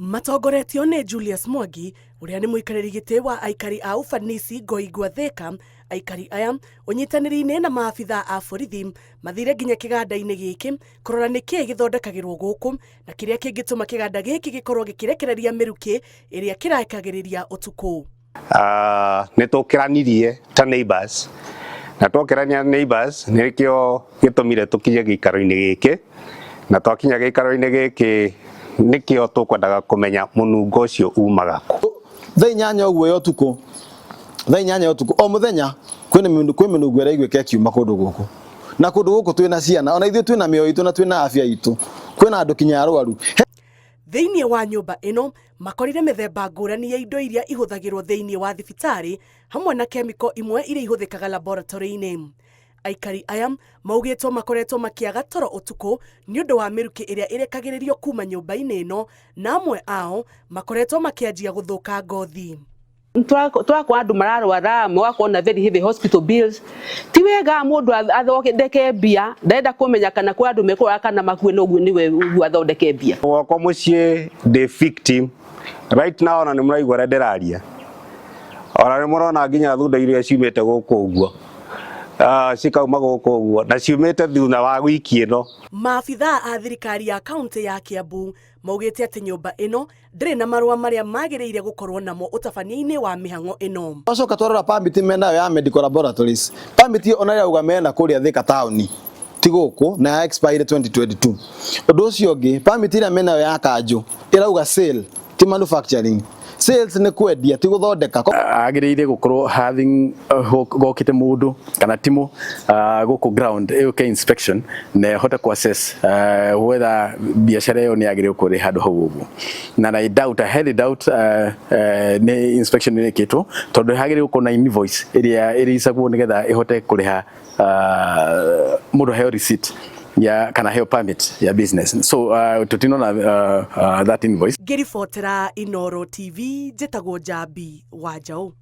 Matongoretio nĩ Julius Mwangi ũrĩa nĩ mũikarĩri gĩtĩ wa aikari a Ufanisi Ngoingwa Thika. Aikari aya ũnyitanĩri-inĩ na maabitha a borithi mathire nginya kĩganda-inĩ gĩkĩ kũrora nĩkĩĩ gĩthondekagĩrwo gũkũ na kĩrĩa kĩngĩtũma kĩganda gĩkĩ gĩkorwo gĩkĩrekereria mĩrukĩ ĩrĩa kĩrekagĩrĩria ũtukũ. Nĩ tũkĩranirie ta neighbors, na twokĩrania neighbors nĩkĩo gĩtũmire tũkinye gĩikaro-inĩ gĩkĩ, na twakinya gĩikaro-inĩ gĩkĩ nĩkĩo tũkwendaga kũmenya mũnungo ũcio umaga kũ. Thaa 8 ũguo ya ũtukũ, thaa 8 ya ũtukũ o mũthenya, kwĩ mĩnungo ĩraiguĩka ĩkiuma kũndũ gũkũ na kũndũ gũkũ. Twĩna ciana, ona ithuĩ twĩna mĩoyo itũ na twĩna afya itũ, kwĩna andũ kinya arwaru. Thĩinĩ wa nyũmba ĩno makorire mĩthemba ngũrani ya indo iria ihũthagĩrwo thĩinĩ wa thibitarĩ hamwe na kemiko imwe iria ihũthĩkaga laboratory-inĩ. Aikari aya maugĩtwo makoretwo makĩaga toro ũtukũ nĩ ũndũ wa mĩrukĩ ĩrĩa ĩrekagĩrĩrio kuma nyũmba-inĩ ĩno, na amwe ao makoretwo makĩanjia gũthũka ngothi. Twakwa andũ mararwara, magakorwo na very heavy hospital bills. Ti wega mũndũ athondeke mbia, ndarenda kũmenya kana kwĩ andũ mekũrwara kana makue, no ũguo nĩwe ũguo athondeke mbia. Gwakwa mũciĩ ndĩ victim right now, ona nĩ mũraigua ũrĩa ndĩraria, ona nĩ mũrona nginya thunda iria ciumĩte gũkũ ũguo, cikauma gũkũ ũguo na ciumĩte thutha wa wiki ĩno. Maabithaa a thirikari ya kaunti ya Kiambu maugĩte atĩ nyũmba ĩno ndĩrĩ na marũa marĩa magĩrĩire gũkorwo namo ũtabania-inĩ wa mĩhang'o ĩno. Twacoka twarora permit menayo ya medical laboratories, permit ĩyo ona ĩrauga mena kũrĩa Thika town, ti gũkũ, na ya expire 2022. Ũndũ ũcio ũngĩ, permit ĩrĩa menayo ya kanjũ ĩrauga sale, ti manufacturing. Sales nĩ kwendia, ti gũthondeka. Agĩrĩire gũkorwo having gokĩte mũndũ kana timu gũkũ ground ĩũke inspection na ĩhote ku assess whether biacara ĩyo nĩ yagĩrĩirwo kũrĩ handũ hau ũguo, na I doubt, I highly doubt nĩ inspection ĩrĩkĩtwo, tondũ hagĩrĩirwo gũkorwo na invoice ĩrĩa ĩrĩcagwo nĩgetha ĩhote kũrĩha, mũndũ aheo receipt ya kana heo permit ya business. So tutinona that invoice. Ngĩribotera Inoro TV, njĩtagwo Njambi wa Njaũ.